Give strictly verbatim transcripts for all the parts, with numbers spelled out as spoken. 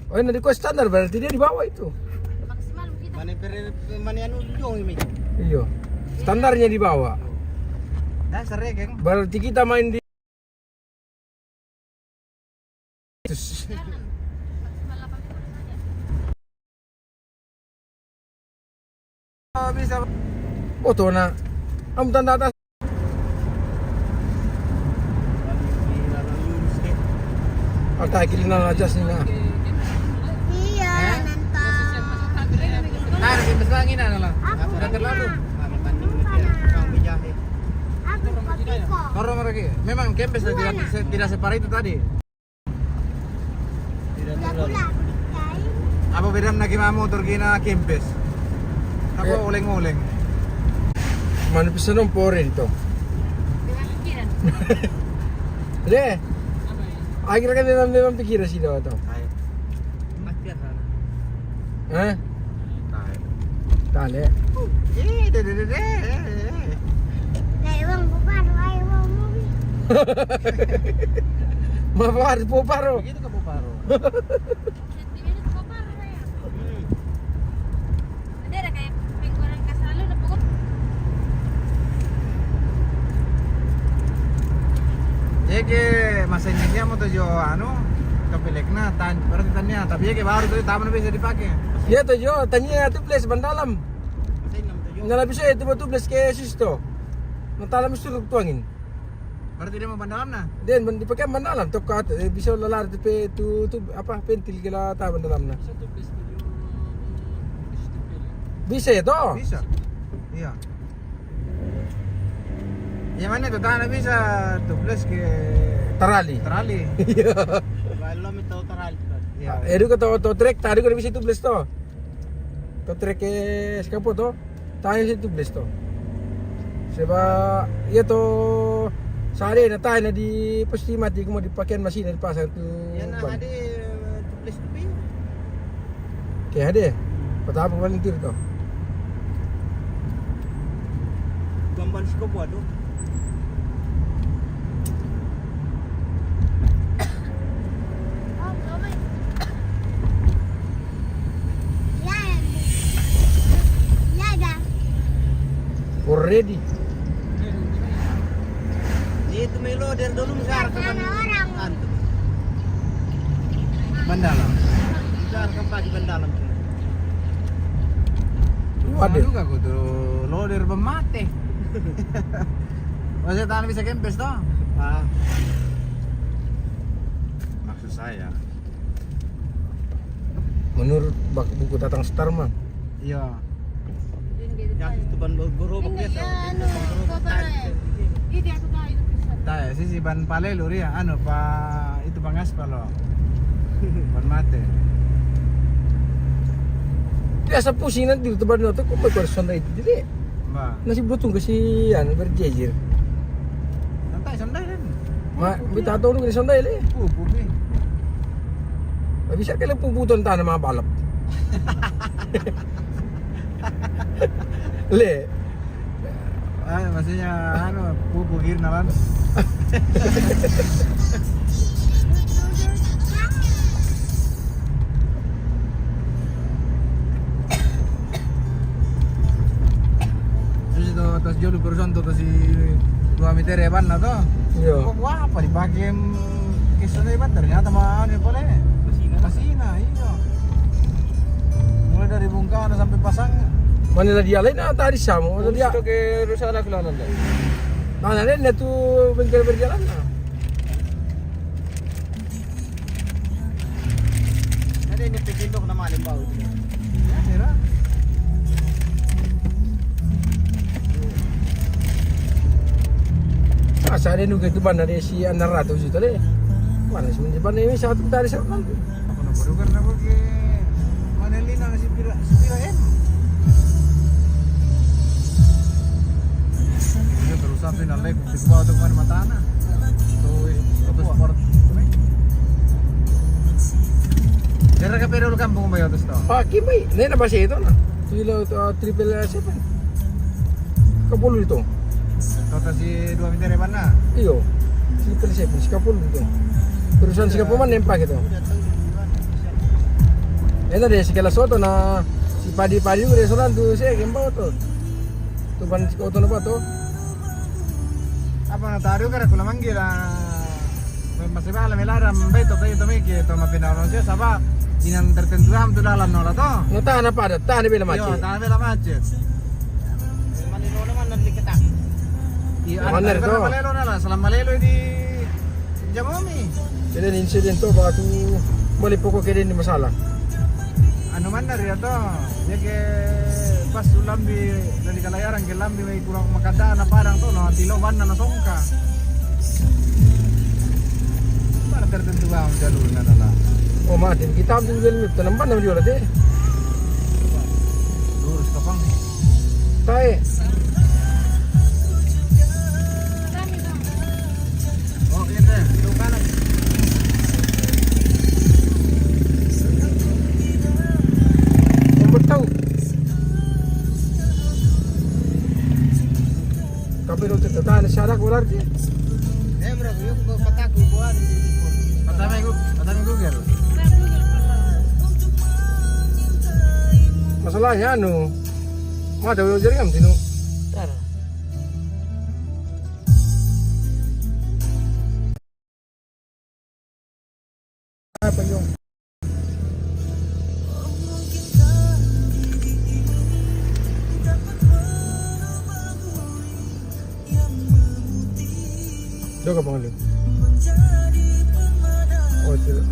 Oh, ini di standar, berarti dia di bawah itu. Maksimal kita. Mana per, mana anu dong ini? Iyo. Standarnya di bawah. Dasar ya, geng. Berarti kita main di Jangan. Maksimal delapan puluh saja. Oh, bisa. Oh, tuh, nak. Am tanda atas. Alta kili na atas ni na. Iya, nanta. Tarik, bes lagi na lah. Aku sudah terlalu. Aku kopi ko. Kalau mereka memang kempes tidak, tidak separah itu tadi. Tidak terlalu. Apa bedam na kima motor kina kempes? Apa oleng-oleng? Mana bisa nomporin to? Deh. Akhirnya kan memang, memang pikiran sih dah to. Hah? Tale. Eh, deh, deh, deh, deh. Dai, Bang, bubar, dai, Bang, mobil. Mapar, poparo. Begitu ke poparo. Sentimen itu poparo, ya. Hmm. Ada, ada kayak penggorengan kasar lu, udah pokok. Jadi, masa ini dia mau tuju, anu, ke pilekna, tan, berarti tanya, tapi ya, kayak baru tuh, taman bisa dipakai. Iya, tuju, tanya, tuples, ban dalam. Masa ini nama tuju? Nggak bisa, itu, tuples, kayak sis, tuh. Nah, dalam itu tuangin. Berarti dia mau ban dalam, nah? Dia ban dipakai ban dalam, tuh, kat, eh, bisa lalar, tuh, pe, tuh, tuh, apa, pentil, kira, tahu ban dalam, nah. Bisa, tuh, bisa, tuh, bisa, tuh, bisa. Bisa, ya, toh? Bisa. Iya. Yang mana tuh tanah bisa tuples ke Tarali. Tarali. Iya. Kalau minta Tarali, kan? Iya. Ah, eh, itu kata oto trek, tadi kan bisa tuples toh. Oto trek ke sekapo toh. Tanya sih tuples toh. Sebab, iya toh, sehari na tanya di pasti mati, kamu dipakai masih dari pasar tuh. Ya, nah, ban. Ada tuples tuh, Pi. Oke, ada. Patah apa paling kiri toh? Gambar si Kopo, aduh. Already. Itu melo dari dulu besar ke ban-, orang. Antum. Ban dalam. Besar ke pagi ban dalam. Waduh. Anu, aku tuh loader pemate. Masa tanah bisa kempes toh? Ah. Maksud saya. Menurut bak-, buku Tatang Starman. Iya. Ya, itu ban gerobak biasa. Anu, itu ban gerobak. Ini aku tahu itu bisa. Tahu ya, sisi ban palelu dia, anu, pa, itu ban aspal loh. Ban mate. Biasa pusing nanti itu ban itu, kok baru sonda itu, jadi. Mbak. Nasi butung ke si, anu, berjejer. Santai, santai, kan? Ma, minta tolong ke si sonda ini. Pupu, Pi. Bisa kali pupu tuan tanah ma balap. Le. Ah, maksudnya, anu, pupu kiri nalan. Terus itu, terus jolo perusahaan tuh, terus si dua meter ya, ban, atau? Iya. Kok wah, apa dipakai, mm, ke sana, ban? Ternyata mah, anu, apa, le? Masina. Masina, iya. Mulai dari bongkar sampai pasang. Mana lah dia lain, ah, tadi sama, mana dia? Itu ke rusak lah, kelana, le. Mana lain, itu bengkel berjalan, ah. Ada ini pekindok nama limbau itu. Ya, heran. Masa ada nunggu itu bandar si enam ratus itu deh. Mana sih di bandar ini satu dari sana nanti. Apa nomor juga nama ke mana Lina si pira, si pira em? Iya, berusaha tuh nalai. Di bawah tuh kemarin matana. Tuh, itu sport. Daerah ke Pedol Kampung, Bay, atas tuh. Pakai, Bay. Ini apa sih itu, nah? Kilo, uh, triple, uh, siapa? Kapulu itu. Kota si dua meter ya, mana? Iyo. Triple siapa? Si Kapulu itu. Perusahaan si Kapulu mana nempak itu? Udah tahu duluan. Ena de, si kela soto na, si padi-padi juga de solan tu, se kembau tu. Tu ban si koto na ba tu. Apa na taru kara kula manggil, ah, masih bala melara, beto, beto, meke, to, ma pina, no, se, saba, inan tertentu am tu dalan nola to. No, tahan apa ada, tahan bela macet. Iyo, tahan bela macet. Mali nola mana dikit, ah. Iyo, mana ada to? Malelo na la, salam malelo di Jamomi. Kede ni insiden to batu bali poko kede ni masalah. Anu mandar ya to. Ya ke pas su lambi dari Kalayaran ke lambi mai kurang makada na padang to, no, tilo banna na songka. Mana tertentu bang jalur na la. Oh, mati. Kita ambil jalur tanam banna di olah deh. Lurus kapang. Tae. Oh, iya, teh. Itu kanan. Yang bertahu. Tapi lo cerita, ada syarat ular je. Eh, bro, yuk, gua petaku, gua di sini. Pertama, gua, pertama, gua, Ger. Masalahnya, anu, mata udah jadi kan, sini. Apa, Yong? Doka pangalu. Oh, tidak.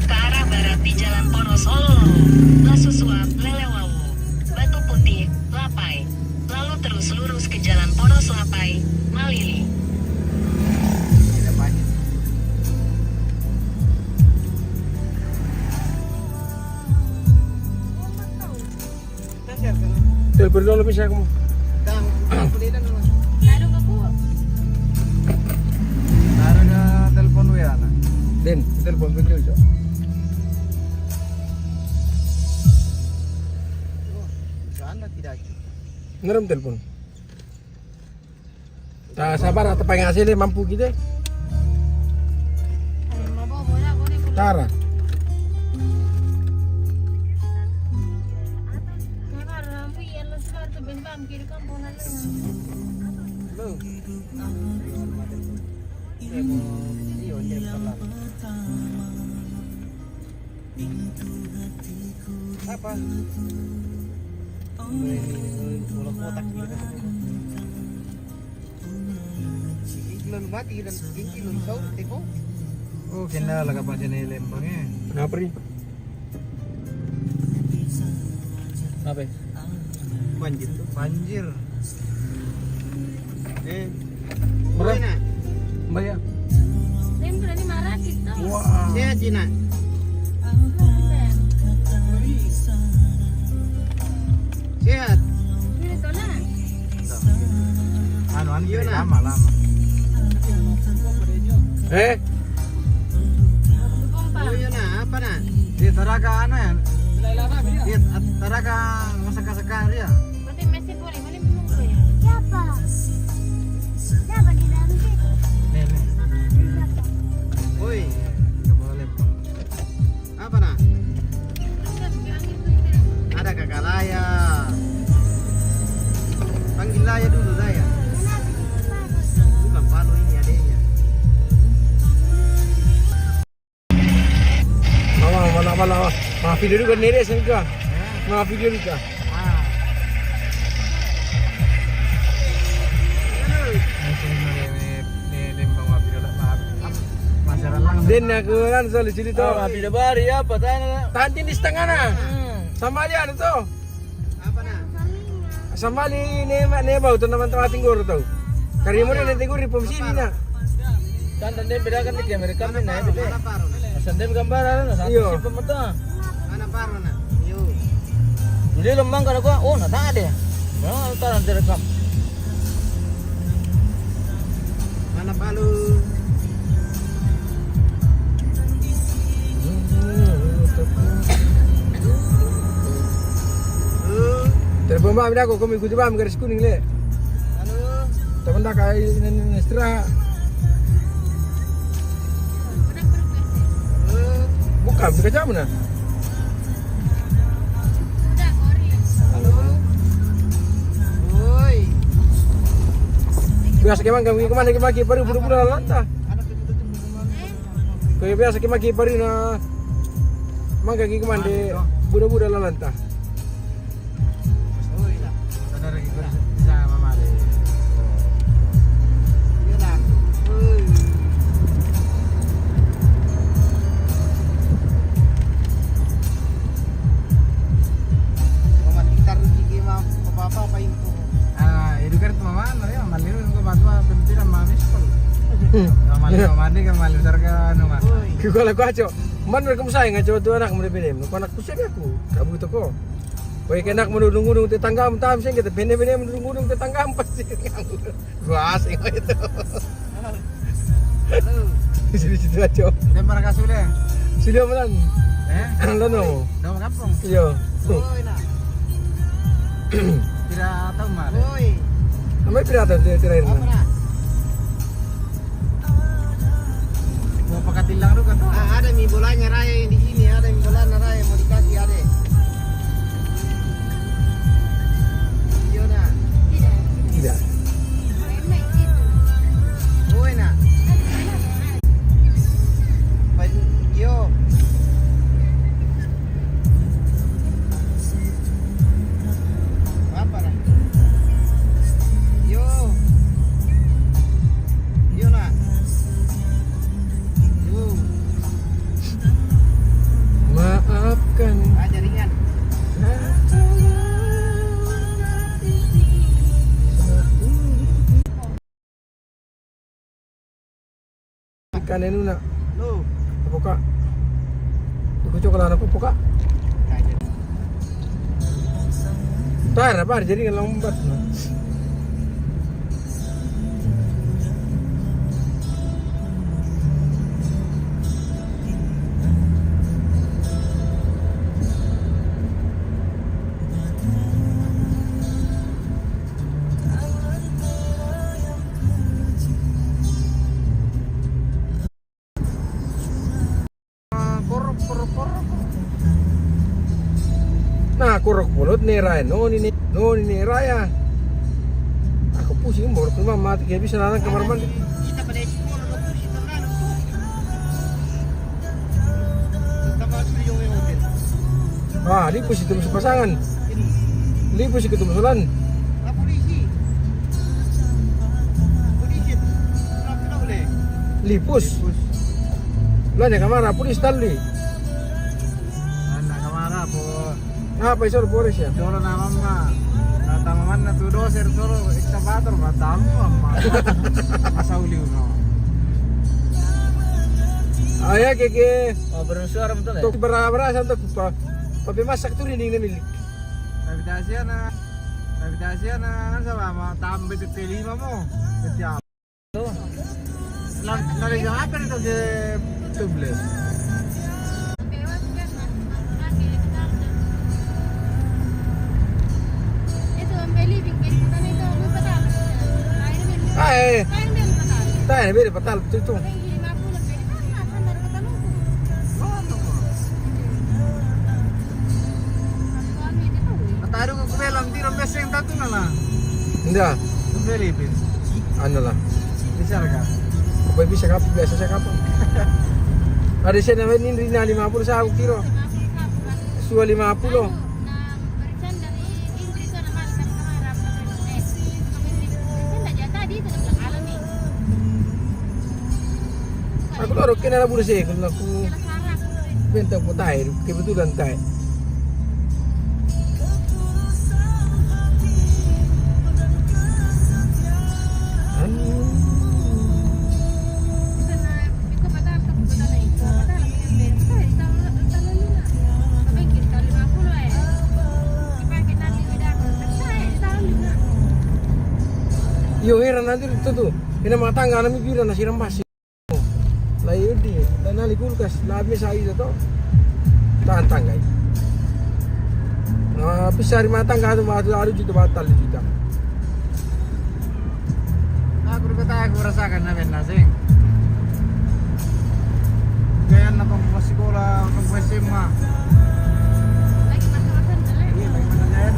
Ke arah barat di Jalan Ponos Ololo, Lasusuap, Lelewawo, Batu Putih, Lapai. Lalu terus lurus ke Jalan Ponos Lapai, Malili. Telepon dulu bisa kamu. Taruh ke telepon W A na. Den, telepon ke Jojo. Sana tidak. Ngerem telepon. Ta sabar, ta paling hasil mampu kita. Tara. Apa? Bola kotak gitu. Lalu mati dan tinggi lalu kau teko. Oh, kena lah kapan sini lembang ya. Kenapa ni? Kenapa? Banjir tu. Banjir. Eh, Mbak. Mbak ya. Dia berani marah kita. Wah. Sehat, Cina. Sehat. Ini tolong. Anu, anu, lama, lama. Eh? Oh, iya, nah, apa, nah? Di Taraga, anu, ya? Di Taraga, masak-masak, ya? Berarti masih boleh, boleh minum, ya? Siapa? Siapa di dalam situ? Nih, nih. Siapa? Woi. Nggak boleh, Pak. Apa, nah? Ada kakak Laya. Panggil Laya dulu, Laya. Bukan Palo ini adiknya. Mama, mana, mana? Ma video juga nere sengka. Ma video juga. Ah. Den aku kan selalu cerita. Ah, mati da bari apa tanya? Tanti di setengah na. Sama dia anu to. Apa na? Sama li ne ma ne bau to nama tempat tinggur to. Kari mo ne tinggur di pom sini na. Kan tanda bedakan ni kamera kami na itu. Mana paru na? Sandem gambar na satu. Iyo. Simpan mata. Mana paru na? Iyo. Jadi lemang kada gua. Oh, na tadi. Mana taran direkam. Mana palu? Telepon bami dako, kami ikuti bami garis kuning le. Halo. Teman dah kai ini, ini istirahat. Bukan, bukan jam na. Halo. Woi. Biasa kemang kami kemana kemaki baru buru-buru lalanta. Kau biasa kemaki baru na mangga ki kemande buru-buru lalanta. Ah, itu kan mama, ya, mali itu ke batu, pimpinan mami sekolah. Mama, mama, mandi kan mali besar ke anu, Mak. Kau kalau kau acok, mana kamu sayang acok tu anak muda bini, kau anak kusir aku, kamu itu kau. Woi, kena menudung-udung tetangga, tam sing kita bini-bini menudung-udung tetangga pasti. Gua asing itu. Halo. Di situ aja. Dia marah kasih deh. Sudah bulan. Eh? Lano. Dong kampung. Iya. Oh, enak. Tidak tahu mah. Woi. Namanya tidak tahu, tidak, tidak enak. Apa dah? Mau pakai tilang tu kan? Ah, ada mi bolanya raya yang di sini, ada mi bolanya raya mau dikasih, ada. Iya, dah. Tidak. Oh, enak. Yo. Apa dah? Yo. Yo, nak. Yo. Maafkan. Ah, jaringan. Ikan anu nak. Lo. Apa kak? Aku cakap lah apa kak? Tar apa jadi lompat. Korok, korok, korok. Nah, korok mulut nih, Rai. No, ini, no, ini, Rai, ya. Aku pusing, baru ke rumah mati, kayak bisa nanam kamar mandi. Kita pada sekolah, udah pusing, tenang. Tambah serius, ya, Udin. Ah, lipus itu musuh pasangan. Lipus itu musuh lan. Ah, polisi. Polisi. Kenapa, kenapa, deh? Lipus. Lipus. Lan ya kamara, polisi tali. Anak kamara, po. Apa isor polisi ya? Solo na mama. Kata mama na tu doser solo ekskavator, kata mama. Masa uliu no. Ayah keke. Oh, bersuara betul ya? Tok bara-bara santo kupa. Tapi masak tu rini na milik. Gravitasi na, gravitasi na, kan sama, sama tambah itu T lima mo. Setiap. Tuh. Lan, nari apa itu ke tubeless? Ah, eh. Tayo na, bili patal. Ito, ito. Mataru ko kubela ang tiro beseng tatu na la. Nda. Kubela ipi. Ano la. Bisa ka. Apa bisa ka, biasa sa ka pa. Ada siya naman ni Rina lima puluh sa tiro. Sua lima puluh. Aku loro kena na bura se, kena aku bentang potai, kebetulan tai. Iyo, heran nanti tu tu. Ina matangga na mi bira na siram basi. Lai udi, lai nali kulkas, lai mesa itu to. Tahan tangga itu. Na pisa ri matangga tu, matu alu juta batal juta. Aku di kota aku rasakan na bena sing. Kayak na tong sekolah, tong S M A. Lagi masa-masa jelek. Iya, lagi masa jelek.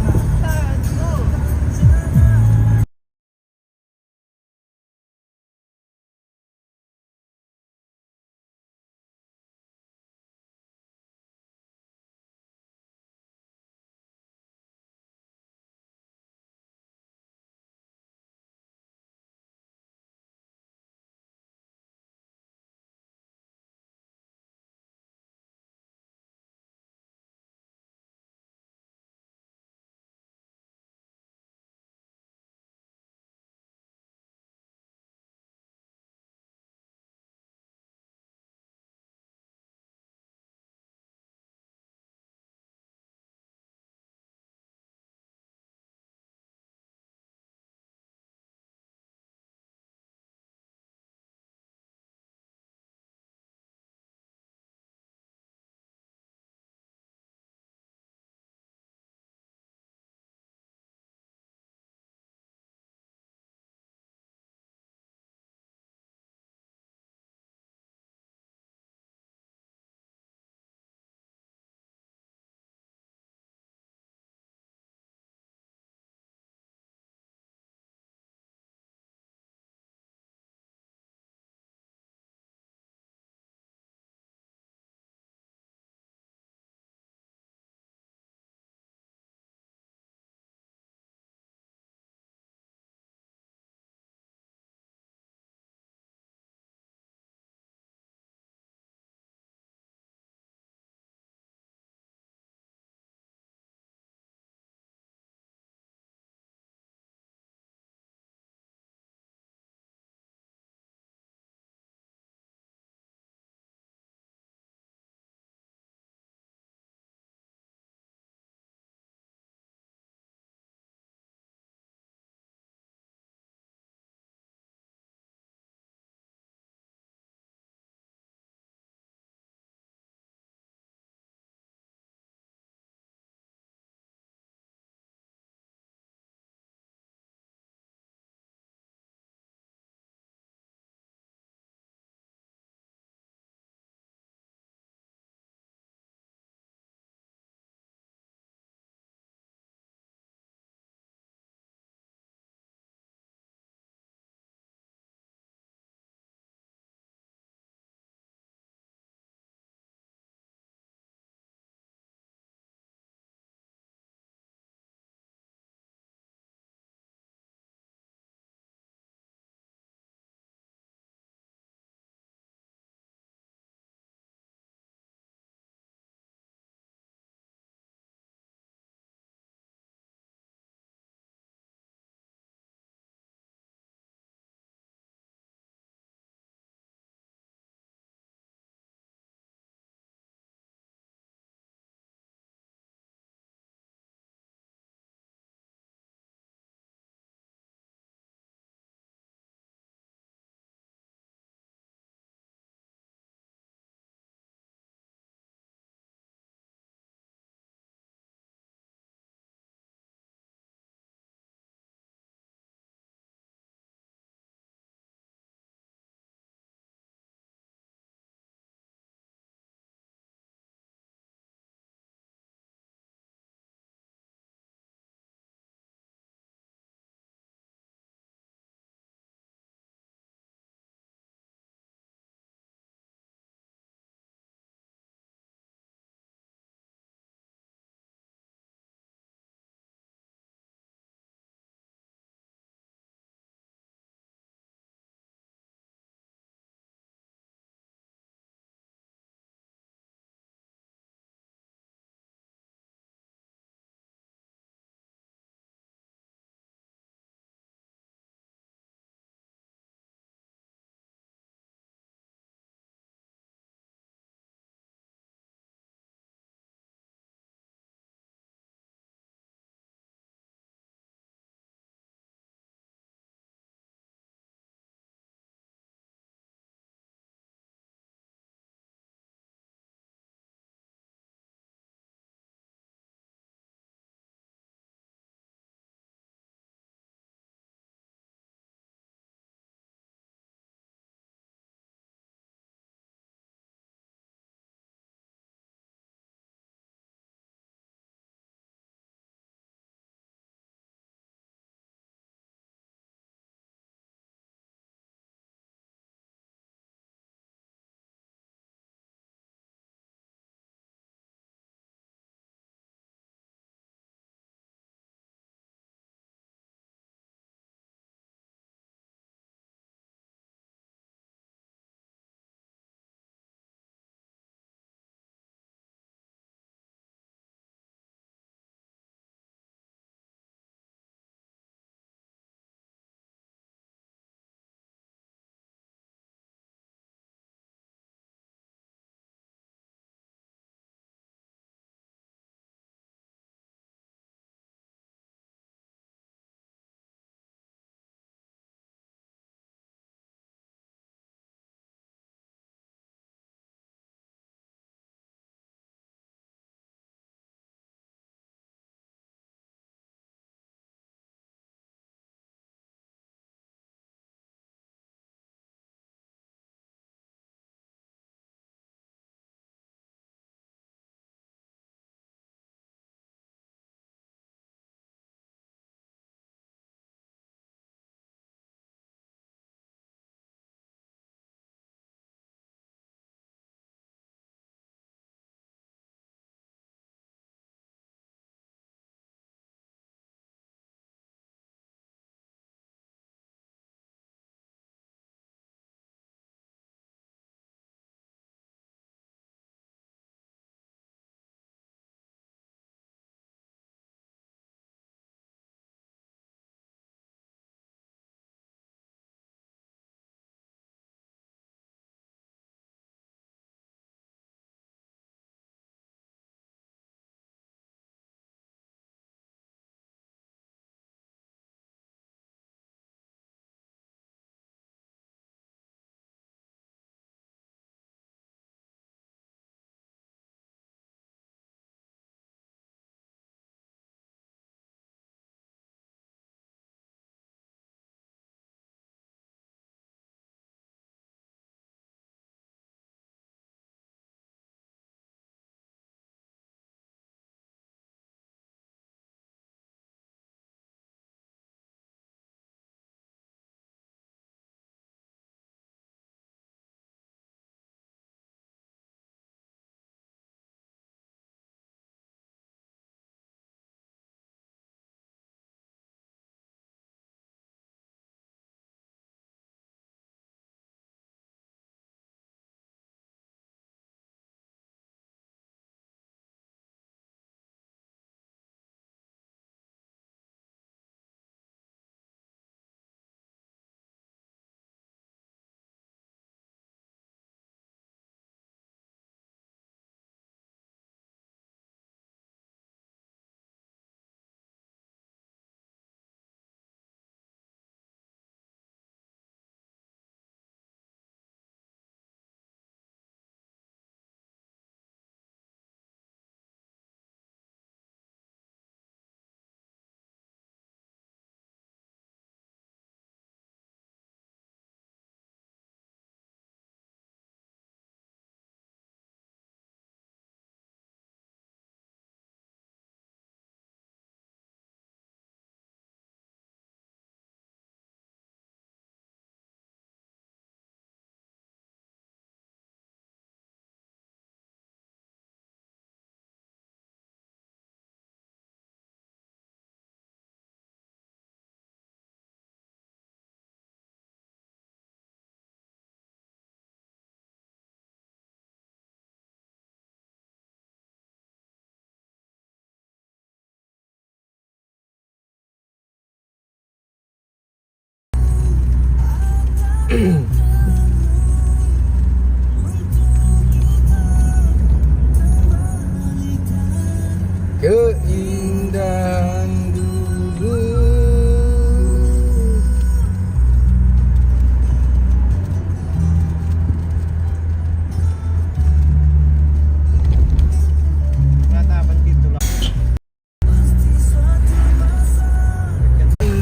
Keindahan dulu.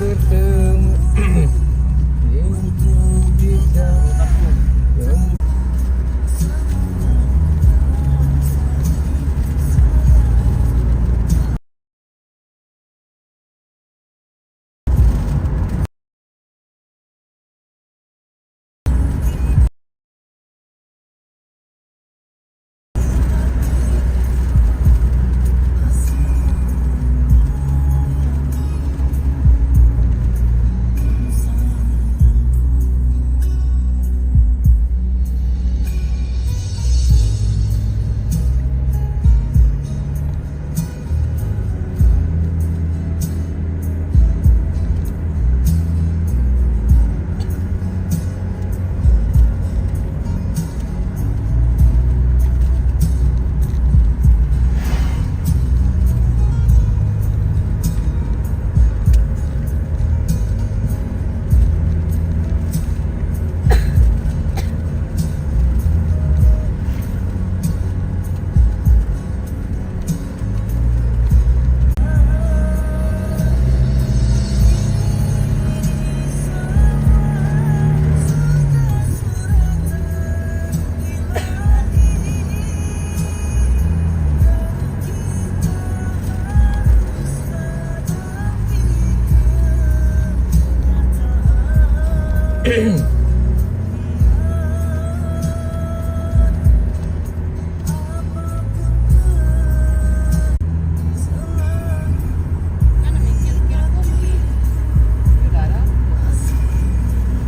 Bertemu.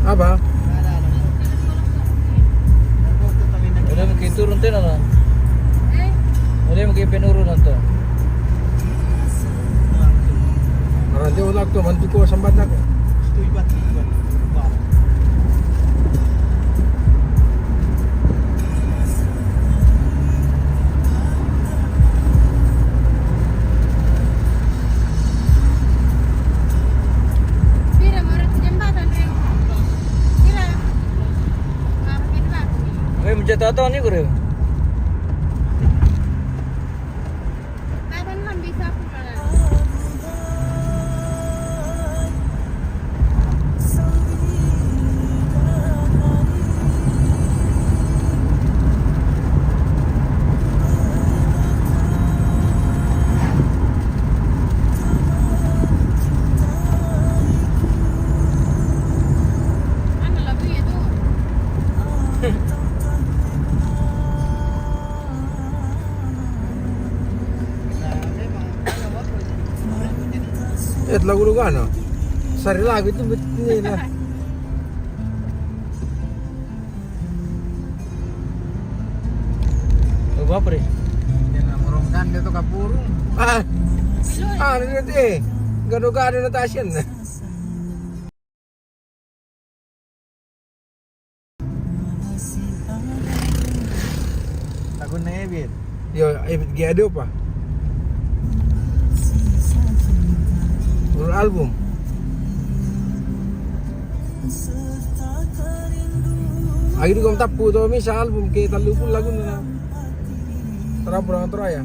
Apa? Udah mungkin turun tuh, Nana. Udah mungkin penurun tuh. Orang dia ulang tuh, bantu ko sambat nak. Pira mo ri jembatan, Ren? Pira? Makin bagus nih. Oke, mencet atau nih, Ren? Kapan man bisa pulang? Mana lagunya tuh? Eh, lagu-lagu anu. Sari lagu itu bet-, ini lah. Lagu apa, Ri? Dia namurungkan dia tuh kapurung. Ah. Ah, ini nanti, eh. Gado-gado na tasian. Takon na Ebit. Yo, Ebit gi ado pa. Ur album. Agi di kom tapu to, misa album ke talu pun lagu na. Tara pura tara ya.